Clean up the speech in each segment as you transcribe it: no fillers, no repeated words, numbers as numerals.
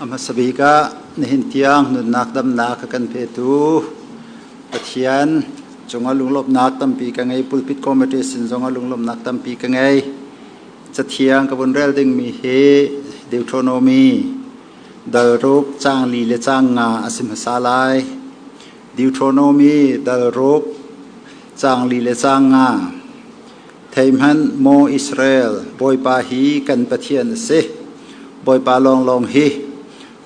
A hmasa bik ah nihin tiang nunnak damnak a kan petu Pathian cungah lunglawmhnak tampi ka ngei. Pulpit Committee sin zongah lunglawmhnak tampi ka ngei. Cathiang ka vun rel dingmi hi Deuteronomy dal ruk caang li le caang nga a si hmasa lai. Deuteronomy dal ruk caang li le caang nga. Theihmanh, maw Israel, Bawipa hi kan Pathian a si. Bawipa lawnglawng hi.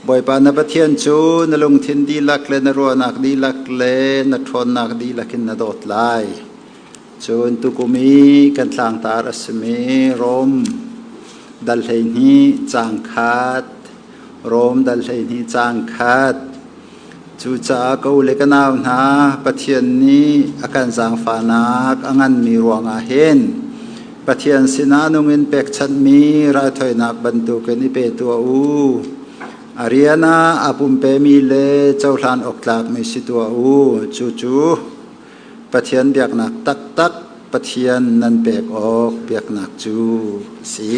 Bawipa na Pathian cu na lungthin dihlak le na ruahnak dihlak le na ṭhawnnak dihlak in na dawt lai. Cun tukum i kan tlangtar a simi Rom dal 12 caang khat, Rom dal 12 caang khat. Cucaah ka u le ka nau hna, Pathian nih a kan zaangfahnak a nganmi ruangah hin Pathian sinah nung in pekchanhmi raithawinak bantukin i pe tuah u. A rian ah aa pumpemi le cohlan awk tlakmi si tuah u. Cucu Pathian biaknak taktak Pathian nan pek awk biaknak cu a si.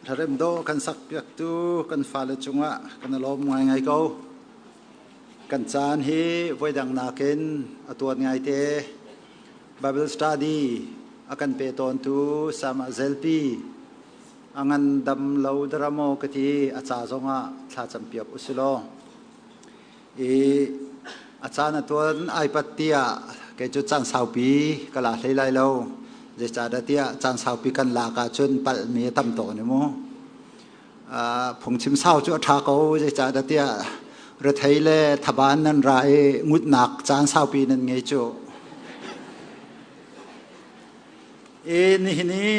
Hlarem dawh kan sakpiaktu kan fale cungah kan i lawm ngaingai ko. Kan caan hi voidang nakin a tuan ngaite. Bible study a kan pe tawntu Sama Zelpi a ngandam lo dara maw ka ti a ca zongah thla campiak usilaw. I a caan a tuan ai pat tiah kei cu caan saupi ka la hlei lai lo. Zeicahdah tiah caan saupi kan lak ahcun palhmi a tam tawn i mu. Phungchim sau cu a ṭha ko. Zeicahdah tiah rethei le thaban nan ra i ngutnak caan saupi nan ngei cu. I nihin i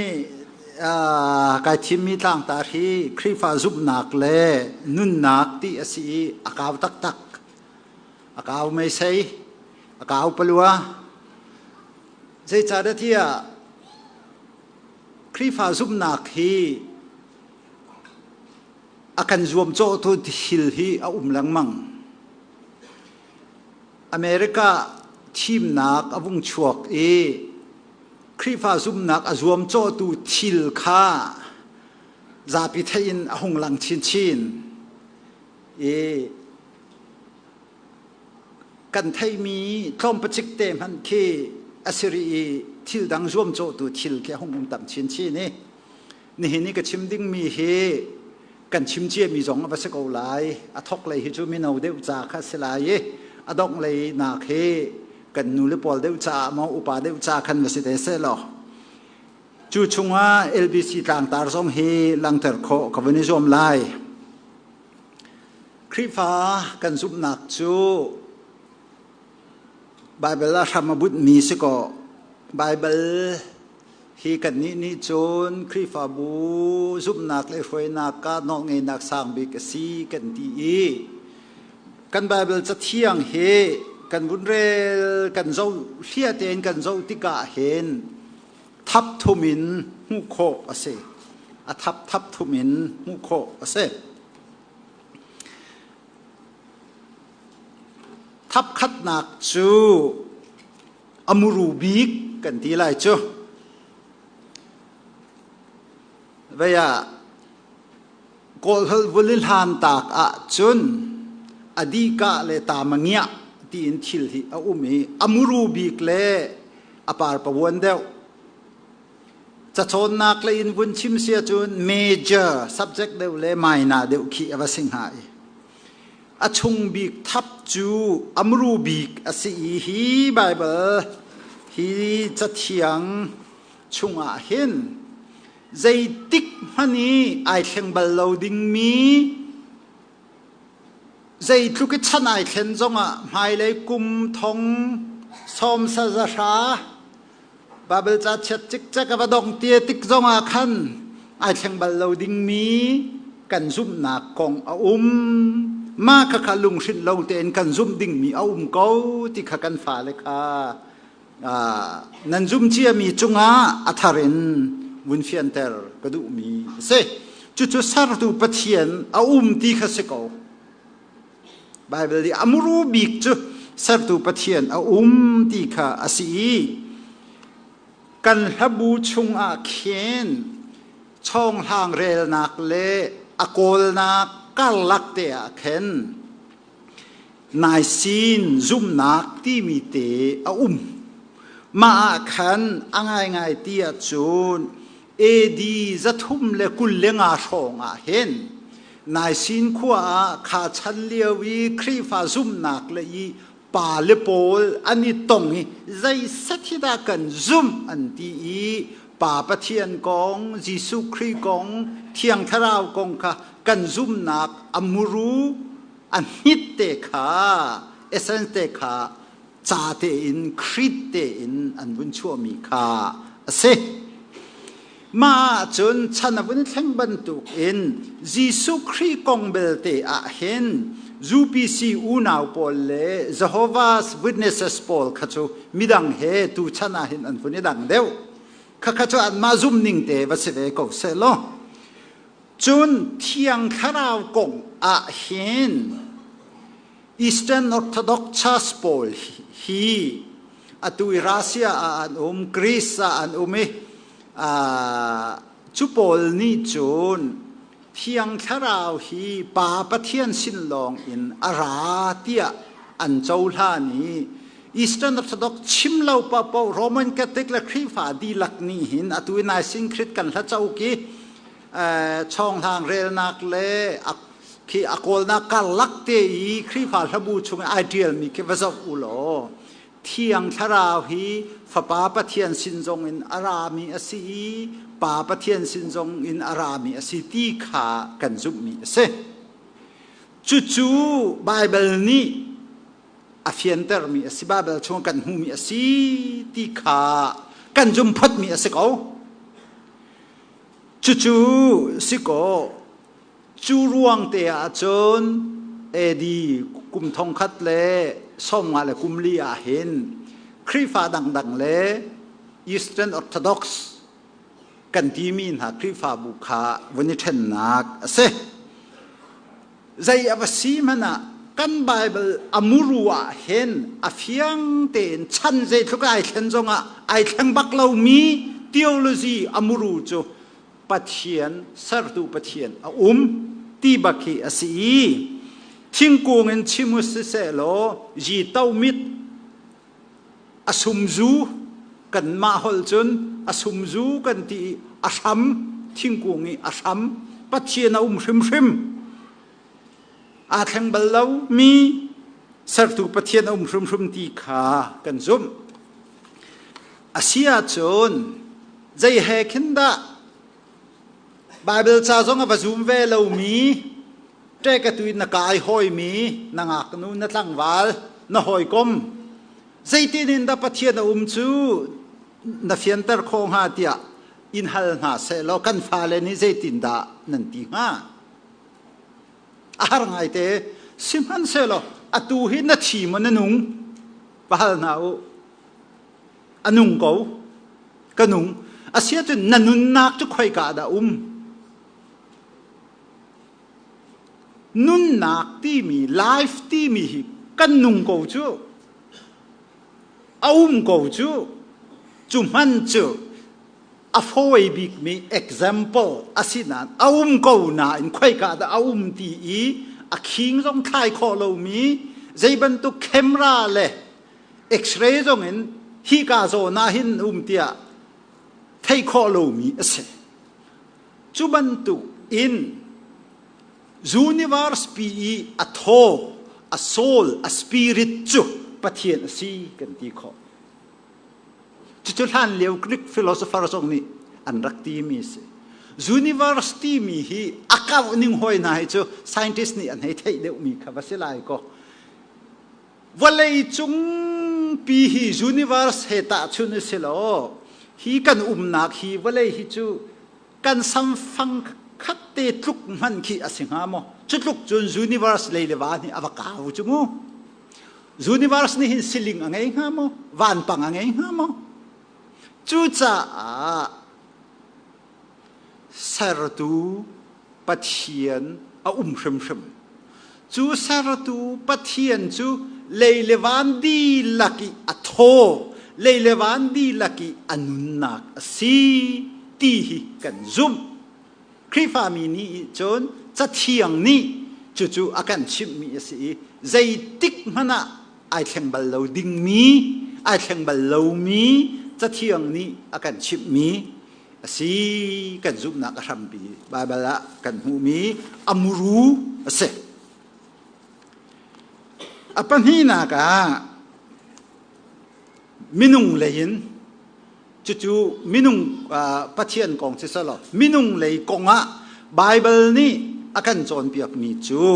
kai thimmi tlangtar hi Khrihfa zumhnak le nunnak ti a si i a kau taktak. A kau meisei, a kau palua. Zeicahdah tiah Khrihfa zumhnak hi a kan zuamcawhtu thil hi a um lengmang. America thimnak a vung chuak i Khrihfa zumhnak a zuamcawhtu thil kha zapi theih in a hung lang chinchin i kan theihmi tlawmpacik te hmanh khi a si rih i thil dang zuamcawhtu thil khi a hung um tam chinchin i nihin i ka chim dingmi hi kan chim ciami zong a va si ko lai. A thok lei hi cu mino deuh ca kha si lai i a dongh lei nak hi kan nu le pawl deuh caah maw upa deuh ca khan va si te seh law cu chungah LBC tlangtar zong hi langter khawh ka vun i zuam lai. Khrihfa kan zumhnak cu Baibal ah hram a bunhmi si kaw Baibal hi kannih nih cun Khrihfabu zumhnak le hruainak ah nawlngeihnak sang bik a si kan ti i kan Baibal cathiang hi kan vun rel kan zoh hliah tein kan zoh tikah hin thap thum in hmuh khawh a si. A thap thap thum in hmuh khawh a si. Thap khatnak cu a muru bik kan ti lai cu. Vei ah Kawlholh vun i hlan tak ahcun a dihkah le tamangiah tiin thil hi a um i a muru bik le a parpavuan deuh. Cacawnnak lei in vun chim si ahcun major subject deuh le minor deuh khi a va si hnga i a chung bik thap cu a muru bik a si i hi Baibal hi cathiang chungah hin zeitik hmanh i ai thleng bal lo dingmi zeitluk i chan ai thlen zongah hmailei kum thong sawm sa zahra Baibal ca chiat cikcek a va dong tia tik zongah khan ai thleng bal lo dingmi kan zumhnak kong a um. Mah khakha lunghrinh lo tein kan zumh dingmi a um ko ti kha kan fale kha nan zum ciami cungah a thar in vun fianter ka duhmi a si. Cucu sertu Pathian a um ti kha si ko. Baibal i a muru bik cu sertu Pathian a um ti kha a si i kan hlabu chungah khin chawnghlang relnak le a kawlnak karlak te ah khin naisin zumhnak timi te a um. Mah ah khan a ngaingai ti ahcun AD 325 hrawng ah hin naisin khua ah kha chan lio i Khrihfa zumhnak le i pa le pawl an i tong i zei set hi dah kan zumh an ti i Pa Pathian kong, Jesuh Khrih kong, Thiang Thlarau kong kha kan zumhnak a muru a hnit te kha essence te kha ca tein Creed tein an vun chuahmi kha a si. Mah ahcun chan a vun thleng bantuk in Jesuh Khrih kong belte ah hin UPC unau pawl le Jehovah's Witnesses pawl kha cu midang he tu chan ah hin an vun i dang deuh. Khakha cu anmah zumning te va si ve ko seh law. Cun Thiang Thlarau kong ah hin Eastern Orthodox Church pawl hi atu i Russia ah an um, Greece ah an um i cu pawl nih cun Thiang Thlarau hi Pa Pathian sin lawng in a ra tiah an cohlan i Eastern Orthodox chim lo paohpaoh Roman Catholic le Khrihfa dihlak nih hin atu i Nicene Creed kan hla cauk i chawnghlang relnak le khi a kawlnak karlak te i Khrihfa hlabu chung i ai ṭialmi khi va zoh u law Thiang Thlarau hi Fapa Pathian sin zong in a rami a si i Pa Pathian sin zong in a rami a si ti kha kan zumhmi a si. Cucu Baibal nih a fiantermi a si, Baibal chung kan hmuhmi a si ti kha kan zum photmi a si ko. Cucu si kaw, Cu ruang te ah cun AD kum 1014 ah hin Khrihfa dangdang le Eastern Orthodox kan timi hna Khrihfabu kha vun i ṭhennak a si. Zei a va si hmanh ah kan Bible a muru ah hin a fiang tein chan zeitluk ai thlen zongah ai thleng bak lomi theology a muru cu Pathian sertu Pathian a um ti bak hi a si i thingkung in chim u siseh law yi to mit a sumzu kanmah holh cun a sumzu kan ti i a hram thingkung i a hram Pathian a um hrimhrim aa thleng bal lo mi sertu Pathian a um hrimhrim ti kha kan zumh. A si ahcun zei he khin dah Baibal ca zong a va zum ve lomi ṭekatu in na kai hawimi na ngaknu na tlangval na hawikom zeitin in dah Pathian a um cu na fianter khawh hnga tiah in hal hna seh law kan fale nih zeitindah nan ti hnga? A har ngaite. Sihmanhsehlaw atu hi na thi maw na nung? Va hal hna u. A nung ko. Ka nung. Asiahcun na nunnak cu khoika dah um? Nunnak timi, life timi hi kan nung ko cu. A um ko cu. Cu hman cu a fawi bikmi example a si nain a um ko nain khoika dah a um ti i a khing zong thlai khawh lomi zei bantuk camera le x-ray zong in hika zawn ah hin um tiah theih khawh lomi a si. Cu bantuk in universe pi i a thaw, a soul, a spirit cu Pathian a si kan ti khawh. Cucu hlan lio Greek philosopher zong nih an rak timi a si. Universe timi hi a kauh ning hawi hna hi cu scientist nih an hei theih deuhmi kha va si lai kaw vawlei cung pi hi universe he tahchun a si lo hi kan umnak hi vawlei hi cu kan samfang khat te tluk hman khi a si hnga maw cu tluk cun universe lei le van hi a va kau cu mu Universe nih hin siling a ngei hnga maw? Vanpang a ngei hnga maw? Cucaah sertu Pathian a um hrimhrim. Cu sertu Pathian cu lei le van dihlak i a thaw, lei le van dihlak i a nunnak a si ti hi kan zumh. Khrihfami nih cun Cathiang nih cucu a kan chimhmi a si i zeitik hmanh ah ai thleng bal lo dingmi, ai thleng bal lomi Cathiang nih a kan chimhmi a si. Kan zumhnak a hrampi Baibal ah kan hmuhmi a muru a si. A pahnihnak ah minung lei in Cucu minung Pathian kong si selaw minung lei kong ah Baibal nih a kan cawnpiakmi cu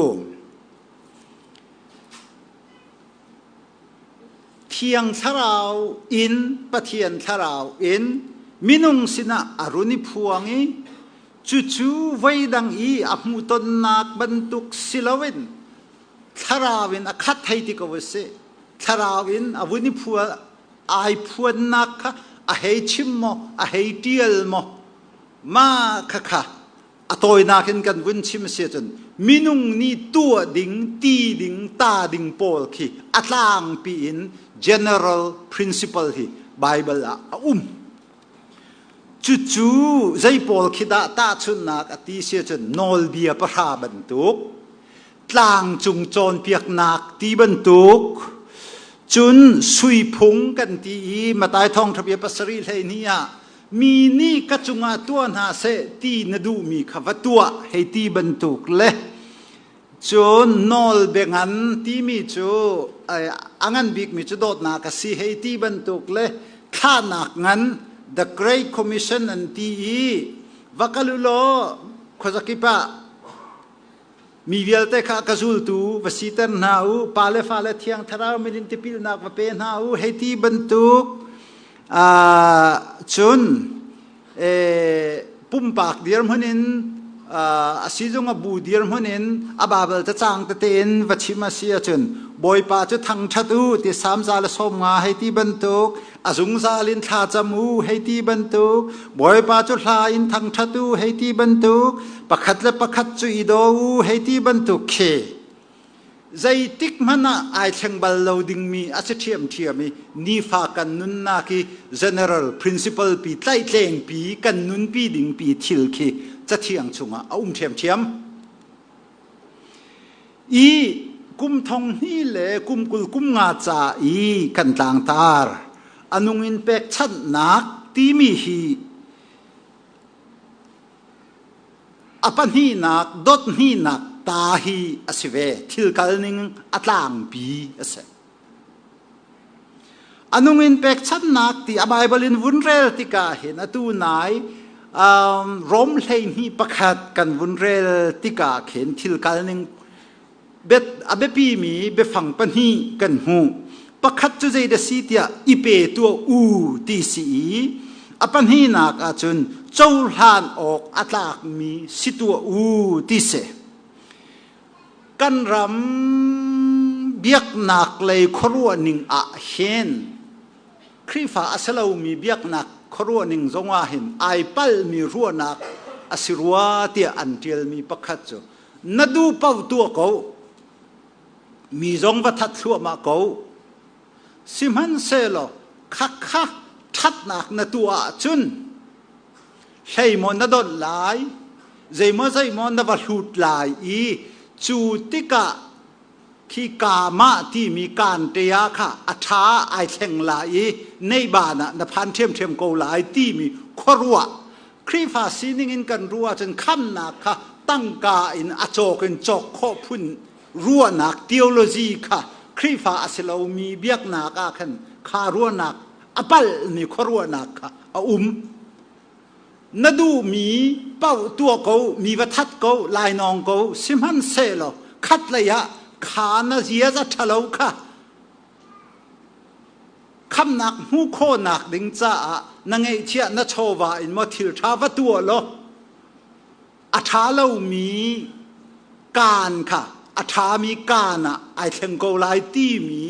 Thiang Thlarau in Pathian Thlarau in minung sinah a run i phuang i cucu voidang i a hmuhtonnak bantuk si loin Thlarau in a khat hei ti ko u sih. Thlarau in a vun i phua ai phuannak kha a hei chim maw a hei ṭial maw ma khakha a tawinak in kan vun chim si ahcun minung nih tuah ding ti ding ta ding pawl khi a tlangpi in general principle hi Bible ah a um. Cucu zei pawl khi dah tahchunhnak a ti si ahcun nawlbia pahra bantuk, tlangcung cawnpiaknak ti bantuk, cun sui phung kan ti i Matai thawngṭha bia pasarih 12 ah mi nih ka cungah tuah hna seh ti na duhmi kha va tuah hei ti bantuk le cun nawlbia ngan timi cu a ngan bikmi cu dawtnak a si hei ti bantuk le thlahnak ngan the Great Commission an ti i va kal u law khuazakip ah mi vialte kha ka zultu va siter hna u, pa le fa le thiang thlarau min in tipilnak va pe hna u hei ti bantuk cun pumpak dirhmun in a sizung a bu dirhmun in a Baibal cacang tete in va chim a si ahcun Bawipa cu thangṭhat u ti Salm 150 hei ti bantuk, a zungzal in thlacam u hei ti bantuk, Bawipa cu hla in thangṭhat u hei ti bantuk, pakhat le pakhat cu i daw u hei ti bantuk khi zeitik hmanh ah ai thleng bal lo dingmi a si ṭhiamṭhiam i nifa kan nunnak i general principle pi tlaihtleng pi kan nunpi ding pi thil khi cathiang chungah a um ṭhiamṭhiam. I kum thong hnih le kum 20 kum nga ca i kan tlangtar a nung in pekchanhnak timi hi A pahnihnak dot hnihnak ta hi a si ve. Thil kal ning a tlangpi a si. A nung in pekchanhnak ti a Bible in vun rel tikah hin atu nai Rom 21 kan vun rel tikah khin thil kal ning a biapimi biafang pahnih kan hmuh. Pakhat cu zei dah si tiah i pe tuah u ti si i a pahnihnak ahcun cohlan awk a tlakmi si tuah u ti si. Kan ram biaknak lei khuaruah ning ah hin Khrihfa a si lomi biaknak khuaruah ning zong ah hin ai palmi ruahnak a si rua tiah an ṭialmi pakhat cu na duh paoh tuah ko, mi zong va that thluahmah ko, sihmanhsehlaw khakha ṭhatnak na tuah ahcun hlei maw na donh lai, zeimaw zeimaw na va hlut lai i cu tikah khi kaamah timi kaan te ah kha a ṭha ai thleng lai i neiban ah na phan ṭhiamṭhiam ko lai timi khuaruah Khrihfa sining in kan ruah ahcun khamnak kha tangka in a cawk in cawk khawh phun ruahnak theology kha Khrihfa a si lomi biaknak ah khan kha ruahnak a palhmi khuaruahnak kha a um. Na duhmi paoh tuah ko, mi va that ko, lainawng ko, sihmanhsehlaw khatlei ah kha na ziaza ṭhalo kha khamnak hmuh khawhnak ding caah na ngeihchiah na chawva in maw thil ṭha va tuah law a ṭha lomi kaan kha a ṭhami kaan ah ai thleng ko lai timi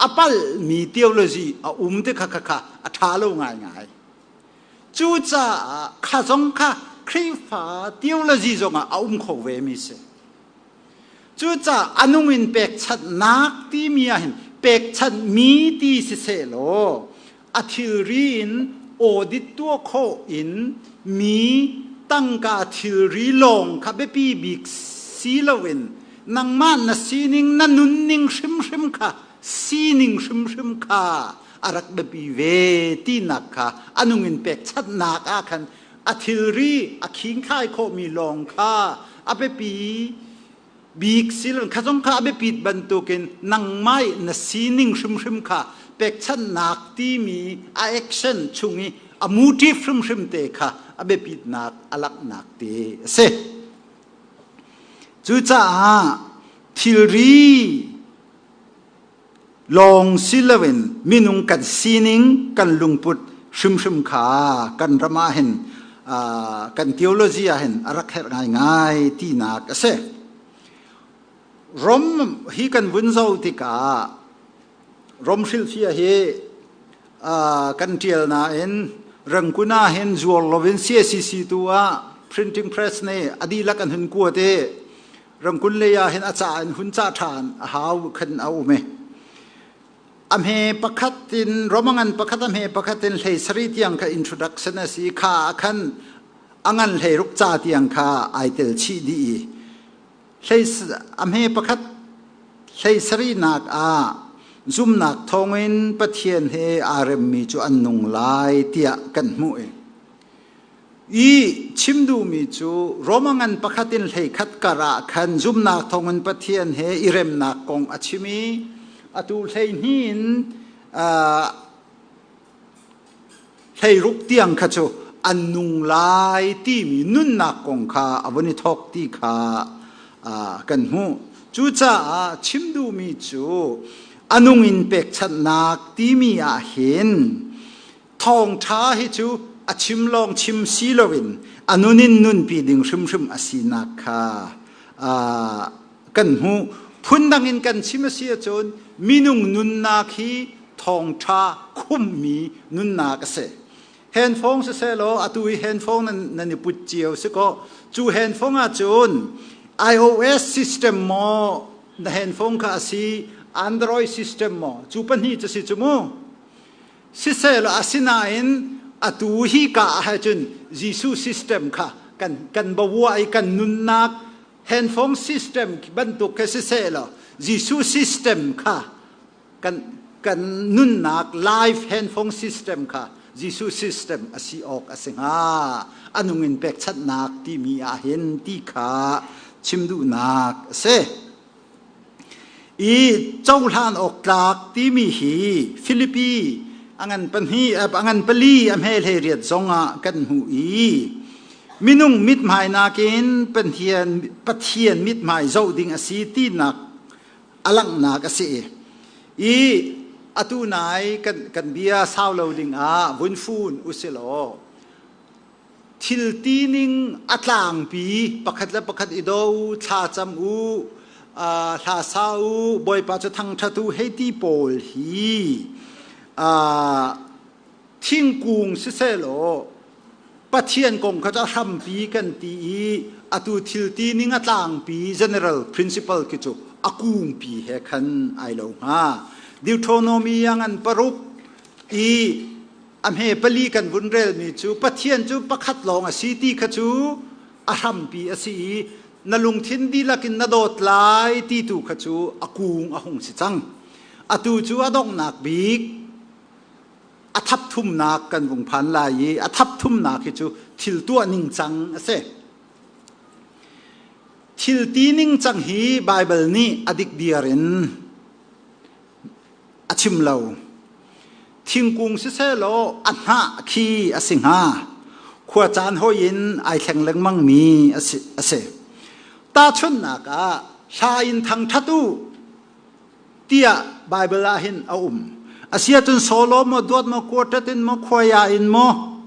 a palhmi theology a um te kha kha kha a ṭha lo ngaingai. Cucaah kha zong kha Khrihfa theology zongah a um kho ve mi si. Cucaah a nung in pekchanhnak timi ah hin pekchanhmi ti sisehlaw a thilri in audit tuah khawh in mi tangka thilri lawng kha biapi bik si loin nangmah na sining na nunning hrimhrim kha sining hrimhrim kha a rak biapi ve tinak kha a nung in pekchanhnak ah khan a thilri a khingkhai khawhmi lawng kha a biapi bik silon kha zong kha a biapit bantukin nangmah na sining hrimhrim kha pekchanhnak timi a action chung i a motive hrimhrim te kha a biapitnak a langhnak te a si. Cucaah thilri lawng si loin minung kan sining kan lungput hrimhrim kha kan ram ah hin kan theology ah hin a rak herh ngaingai tinak a si. Rom hi kan vun zoh tikah Rom hrilhfiah hi kan ṭial nain Rangoon ah hin zuar loin CACC tu ah printing press nih a dihlak an hun kuat i Rangoon lei ah hin a ca in hun cah ṭhan a hau khan a um i. A hme pakhat in Romangan pakhat a hme pakhat in hlei sari tiang kha introduction a si kha ah khan a ngan hlei ruk ca tiang kha ai tel chih dih i hlei a hme pakhat hlei sarinak ah zumnak thawngin Pathian he aa remmi cu an nung lai tiah kan hmuh i i chim duhmi cu Roma ngan pakhat in hlei khat kar ah khan zumnak thawngin Pathian he i remnak kong a chim i atu hlei hnih in hlei ruk tiang kha cu an nung lai timi nunnak kong kha a vun i thawk ti kha kan hmuh. Cucaah chim duhmi cu a nung in pekchanhnak timi ah hin thawngṭha hi cu a chim lawng chim si loin a nun in nunpi ding hrimhrim a sinak kha kan hmuh. Phundang in kan chim a si ahcun minung nunnak hi thawngṭha khummi nunnak a si. Handphone siseh law atu i handphone nan, nan i put cio si kaw cu handphone ahcun iOS system maw na handphone kha a si Android system maw cu pahnih cu si cu mu. Siseh law asinain atu hi ka ah cun Jesuh system kha kan kan bawua i kan nunnak handphone system bantuk kha siseh law Jesuh system kha kan kan nunnak life handphone system kha Jesuh system a si awk a si hnga. A nung in pekchanhnak timi ah hin ti kha chim duhnak a si. I cohlan awk tlak timi hi Filipi a ngan pahnih a ngan pali a hme hlei riat zong ah kan hmuh i minung mithmai nakin Pathian Pathian mithmai zoh ding a si tinak a langhnak a si i atu nai kan kan bia sau lo ding ah vun fun usilaw thil tining a tlangpi pakhat le pakhat i do thla cam u hla sa u bawipa cu thangṭhat u hei ti pawl hi thingkung sisehlaw Pathian kong kha cu a hrampi kan ti i atu thil tining a tlangpi general principle khi cu a kungpi he khan ai lo hnga. Deuteronomy a ngan paruk i a hme pali kan vun relmi cu Pathian cu pakhat lawng a si ti kha cu a hrampi a si i na lungthin dihlak in na dawt lai ti tu kha cu a kung a hung si cang. Atu cu a donghnak bik a thap thumnak kan vung phan lai i a thap thumnak hi cu thil tuah ningcang a si. Thil ti ningcang hi Baibal nih a dikdiar in a chim lo. Thingkung siseh law a hnah khi a si hnga. Khua caan hoi in ai thleng lengmang mi a si. Tahchunhnak ah hla in thangṭhat u tiah Baibal ah hin a um. Asiahcun solo maw, duat maw, quartet in maw, choir in maw,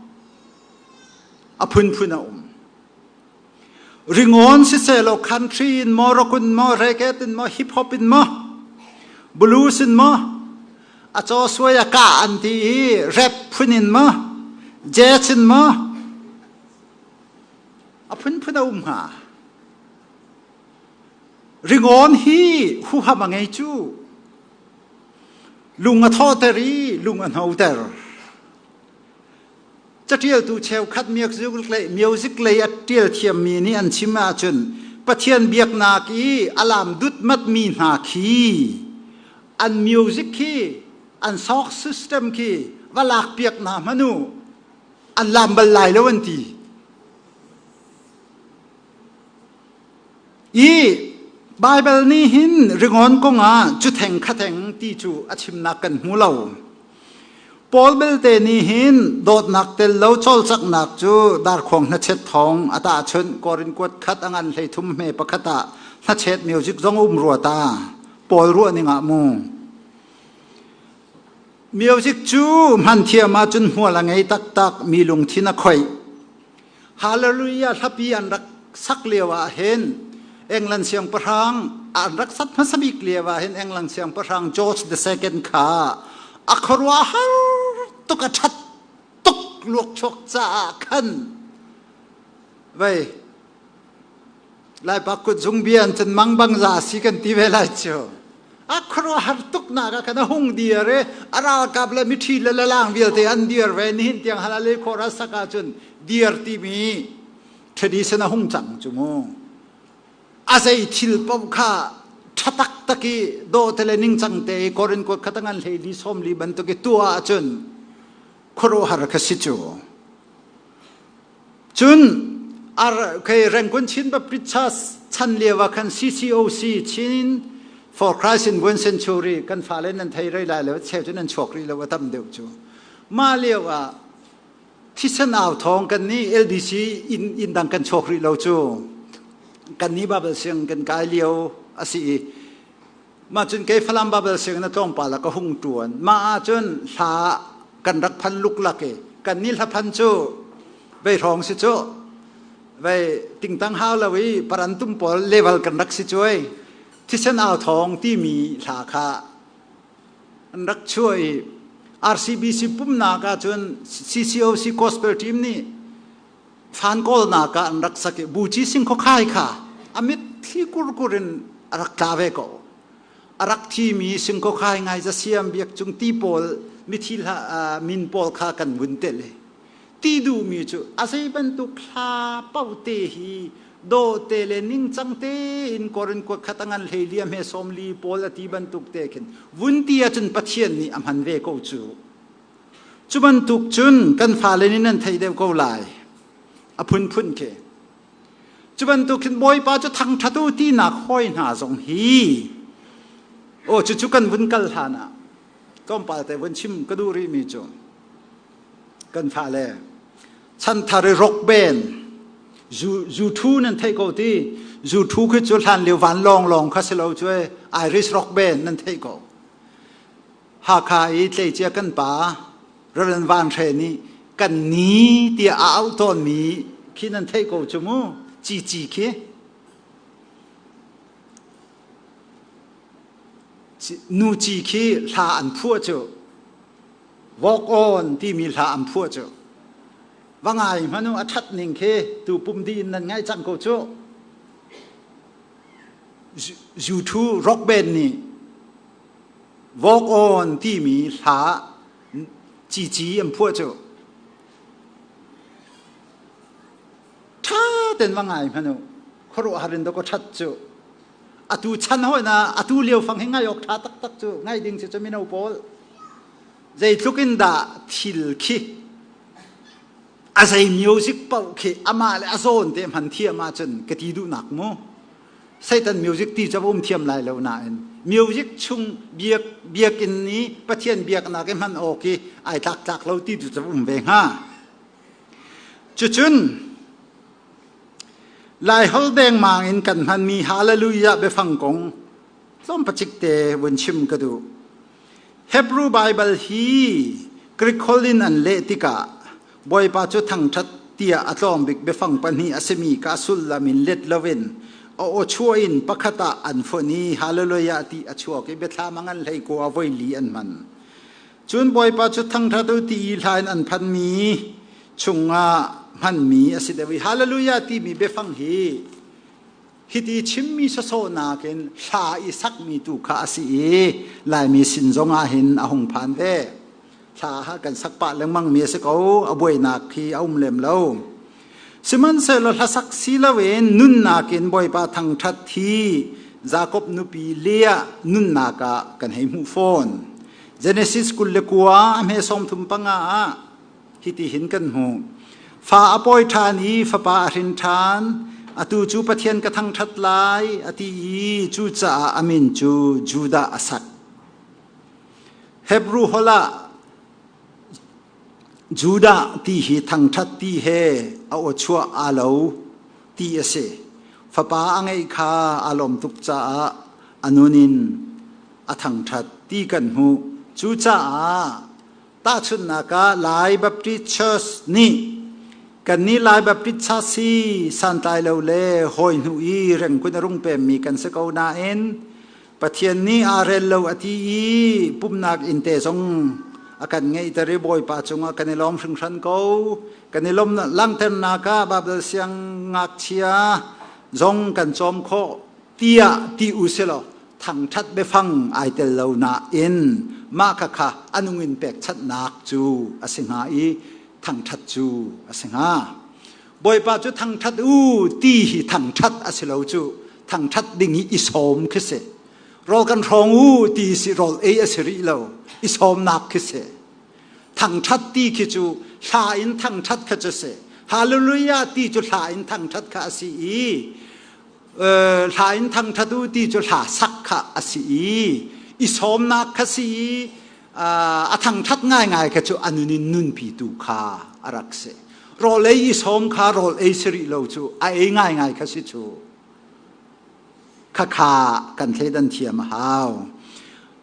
a phunphun a um. Ringawn siseh country in maw, rock in maw, reggae in maw, hip hop in maw, blues in maw, a caw suai a ka an ti i rap phun in maw, jazz in maw, a phunphun a um hnga. Ringawn hi huham a ngei cu. Lung a thawter i lung a hnoter. Caṭialtu cheukhat music lei a ṭial thiammi nih an chim ahcun Pathian biaknak i a lam dutmatmi hna khi an music khi an sound system khi va lakpiak hna hmanh u an lam bal lai lo an ti. I Baibal nih hin ringawn kong ah cu theng kha theng ti cu a chimnak kan hmu lo. Paul belte nih hin dawtnak tel lo cawlcanghnak cu darkhuang hnachet thawng a tahchunh Korin kuat khat a ngan hlei thum hme pakhat ah hnachet music zong um rua ta. Paul ruah ning ah mu. Music cu hman thiam ahcun hmual a ngei taktak mi lungthin a khoih. Hallelujah hlapi an rak sak lio ah hin England siangpahrang an rak sat hmasa bik lio ah hin England siangpahrang George II kha a khuaruahhar tuk a ṭhat tuk luakchuak caah khan vei Laipa kut zung bia an cun mang bang za si kan ti ve lai cu a khuaruah. Khuaruahhar tuk nak ah khan a hung dir i a ralkap le miṭhi le lalang vialte an dir ve. Nihin tiang halale khor a sak ahcun dir timi tradition a hung cang cu mu. A zei thil paoh kha ṭha taktak i dawhte le ningcang te i Korin kuat kha tangan hlei li sawm li bantuk i tuah ahcun khuaruahhar kha si cu. Cun kei Rangoon Chin Baptist Church chan lio ah khan CCOC Chin for Christ in One Century kan fale nan thei rei lai lo, cheu cu nan chuak rih lo, a tam deuh cu. Mah lio ah thisen au thawng kan nih LDC inn, inn dang kan chuak rih lo cu. Kan nih Bible siang kan kai lio a si i mah cun kei Falam Bible sianginn a tlawmpal ah ka hung ṭuan. Mah ahcun hla kan rak phan luklak i kan nih hlaphan cu vei hrawng si cu, vei tingtang hau lo i parantum pawl level kan rak si cuai. Thisen au thawng timi hla kha an rak chuah i RCBC pumnak ahcun CCOC gospel team nih fan kawlnak ah an rak sak i Buci Sing Khuakhai kha a mitthli kurkur in a rak tla ve ko. A rak thimi Sing Khuakhai ngai za siam biak cung ti pawl mithi hla min pawl kha kan vun tel i ti duhmi cu a zei bantuk hla paoh te hi dawhte le ningcang tein Korin kuat khat a ngan hlei li a hme sawm li pawl a ti bantuk te khin vun ti ahcun Pathian nih a hman ve ko cu. Cu bantuk cun kan fale nih nan theih deuh ko lai. A phunphun khi. Cu bantuk khin Bawipa cu thangṭhat u tinak hawi hna zong hi aw cucu kan vun kal hlan ah tlawmpal te vun chim ka duh rihmi cu kan fale chanthar i rock band zu thu nan theih ko ti. Zu thu khi cu hlan lio van lawng lawng kha si lo cu, Irish rock band nan theih ko. Hakha i tleicia kan pa Reverend Van Hre nih kan ni tiah a auh tawnmi khi nan theih ko cu mu. Cici khi nu ci khi hla an phuah cu, Walk On timi hla an phuah cu va ngai hmanu a ṭhat ning khi tu pum di in nan ngaih cang ko cu. U2 rock band nih Walk On timi hla cici an phuah cu ṭha ten va ngai hmanu khuaruahhar in dawkaw ṭhat cu. Atu chan hoi na atu lio fang hi ngai awk ṭha taktak cu, ngai ding cu mino pawl zeitluk in dah thil khi a zei music paoh khi amah le a zawn te hman thiam ahcun ka ti duhnak mu. Satan music ti cu um thiam lai lo nain music chung biak biakinn ni Pathian biaknak i hman awk i ai tlak tlak lo ti tu cu um ve hnga. Cucun Laiholh dengmang in kan hmanmi hallelujah biafang kong tlawmpacik te vun chim ka duh. Hebrew Bible hi Greek holh in an leh tikah Bawipa cu thangṭhat tiah a tlawm bik biafang pahnih a simi ka sullam in let loin a aw chuah in pakhat ah an fonh i hallelujah ti a chuak i biathlam a ngan hlei kua voi li an hman. Cun Bawipa cu thangṭhat u ti i hla in an phanmi chungah hmanmi a si deuh i hallelujah timi biafang hi hiti chimmi sawsawh nakin hla i sakmi tu kha a si i Laimi sin zongah hin a hung phan ve. Hla ha kan sak pah lengmang mi a si ko, a buainak hi a um lem lo. Sihmanhsehlaw hlasak si loin nunnak in Bawipa thangṭhat hi Jakob nupi Leah nunnak ah kan hei hmuh fawn. Genesis 29 a hme 35 ah hiti hin kan hmuh. Fa a pawi ṭhan i fapa a hrin ṭhan. Atu cu Pathian ka thangṭhat lai, a ti i cucaah a min cu Judah a sak. Hebrew holh ah Judah ti hi thangṭhat ti he a aw chuah aa lo ti a si. Fapa a ngeih kha aa lawm tuk caah a nun in a thangṭhat ti kan hmuh. Cucaah tahchunhnak ah Lai Baptist Church nih kannih Lai Baptist Church hi santlai lo le hawi hnu i rengkun a rung pemmi kan si ko nain Pathian nih aa rel lo a ti i pumhnak inn te zong a kan ngeihter i Bawipa cungah kan i lawm hringhran ko. Kan i lawm langhternak ah Baibal siang ngakchia zong kan cawm khawh tiah ti u si law. Thangṭhat biafang ai tel lo nain mah khakha a nung in pekchanhnak cu a si hnga i thangṭhat cu a si hnga. Bawipa cu thangṭhat u ti hi thangṭhat a si lo cu thangṭhat ding hi i sawm khi si. Rawl kan hrawng u ti si rawl ei a si rih lo i sawmnak khi si. Thangṭhat ti khi cu hla in thangṭhat kha cu si. Hallelujah ti cu hla in thangṭhat kha a si i hla in thangṭhat u ti cu hla sak kha a si i i sawmnak kha si i a thangṭhat ngaingai kha cu a nun in nunpitu kha a rak si. Rawl ei i sawm kha rawl ei si rih lo cu a ei ngaingai kha si cu. Khakha kan thleidan thiam a hau.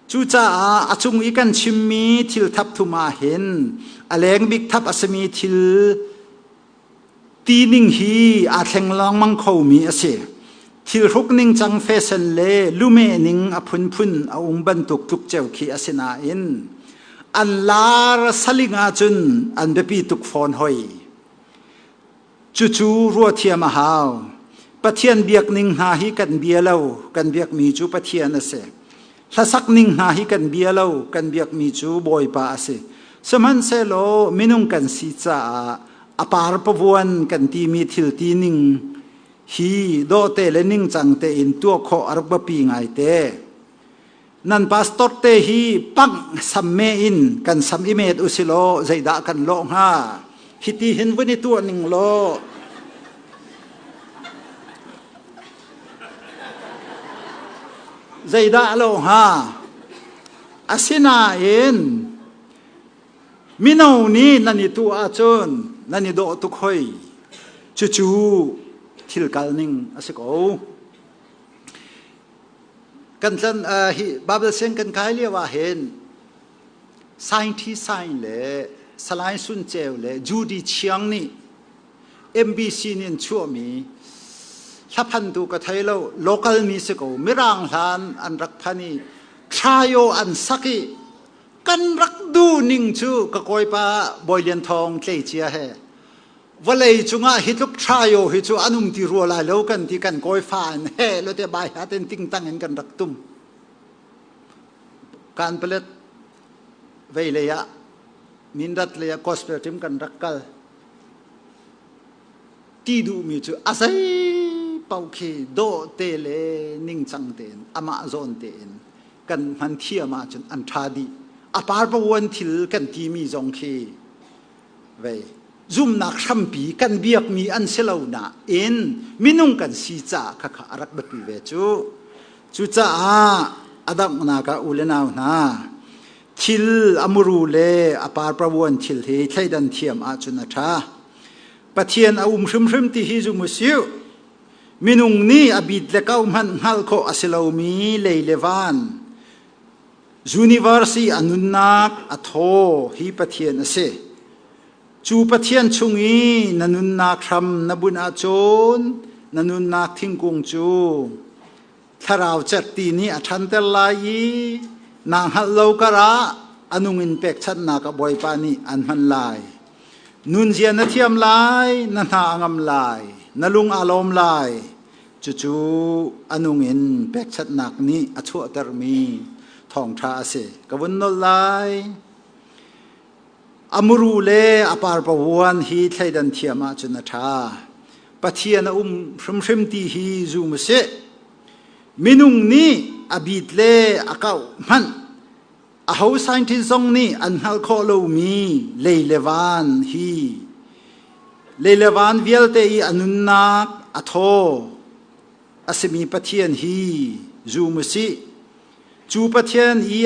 Cucaah a cung i kan chimmi thil thap thum ah hin a leng bik thap a simi thil tining hi aa thleng lengmang khomi a si. Thilhruk ningcang fashion le lumeh ning a phunphun a um bantuk tluk ceu khi a si nain an lar saling ahcun an biapi tuk fawn hoi. Cucu ruahthiam a hau. Pathian biak ning hna hi kan bia lo, kan biakmi cu Pathian a si. Hlasak ning hna hi kan bia lo, kan biakmi cu Bawipa a si. Sihmanhsehlaw minung kan si caah a par pavuan kan timi thil ti ning hi dawhte le ningcang tein tuah khawh a rak biapi ngaite. Nan pastor te hi pang samme in kan sam i met usilaw zeidah kan lawh hnga? Hiti hin vun i tuah ning law zeidah lo hnga? Asinain mino nih nan i tuah ahcun nan i dawh tuk hoi. Cucu thil kal ning a si ko. Kan tlan hi Bible siang kan kai lio ah hin Scientist Sign le Salai Sun Ceu le Judy Chiang nih MBC nih an chuahmi hlaphantu ka thei lo local mi si ko mirang hlan an rak phan i thlayo an sak i kan rak du ning cu ka kawipa Bawi Lian Thawng tleicia he vawlei cungah hi tluk thlayo hi cu an um ti rua lai lo kan ti kan kawi fa in he lo te bai ha ten tingtang in kan rak tum kan palet vei lei ah mindat lei ah gospel team kan rak kal Ti duhmi cu a zei paoh khi dawh te le ningcang tein amah zawn tein kan hman thiam ahcun an ṭha dih. A parpavuan thil kan timi zong khi vei zumnak hrampi kan biakmi an si lo nain minung kan si caah khakha a rak biapi ve cu. Cucaah a donghnak ah u le nau hna thil a muru le a parpavuan thil hi thleidan thiam ahcun a ṭha. Pathian a um hrimhrim ti hi zum usih. Minung nih a bit le kau hmanh hngalh khawh a si lomi lei le van universe i a nunnak a thaw hi Pathian a si. Cu Pathian chung i na nunnak hram na bunh ahcun na nunnak thingkung cu thlarau cerhti nih a ṭhanter lai i naa hngalh lo karah a nung in pekchanhnak ah Bawipa nih an hman lai. Nunzia na thiam lai, na hna a ngam lai, na lung aa lawm lai. Cucu a nung in pekchanhnak nih a chuahtermi thawngṭha a si. Ka vun nolh lai. A muru le a parpavuan hi thleidan thiam ahcun a ṭha. Pathian a um hrimhrim ti hi zum u sih. Minung nih a bit le a kauh hmanh aho scientist zong nih an hngalh khawh lomi lei le van hi lei le van vialte i a nunnak a thaw a simi Pathian hi zum u sih. Cu Pathian i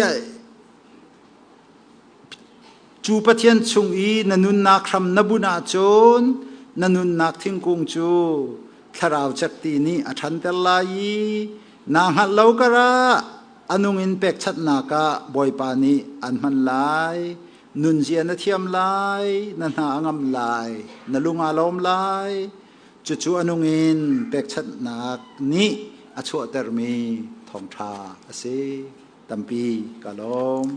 Cu Pathian chung i na nunnak hram na bunh ahcun na nunnak thingkung cu thlarau cerhti nih a ṭhanter lai i naa hngalh lo karah a nung in pekchanhnak ah Bawipa nih an hman lai. Nunzia na thiam lai, na hna a ngam lai, na lung aa lawm lai. Cucu a nung in pekchanhnak nih a chuahtermi thawngṭha a si. Tampi ka lawm.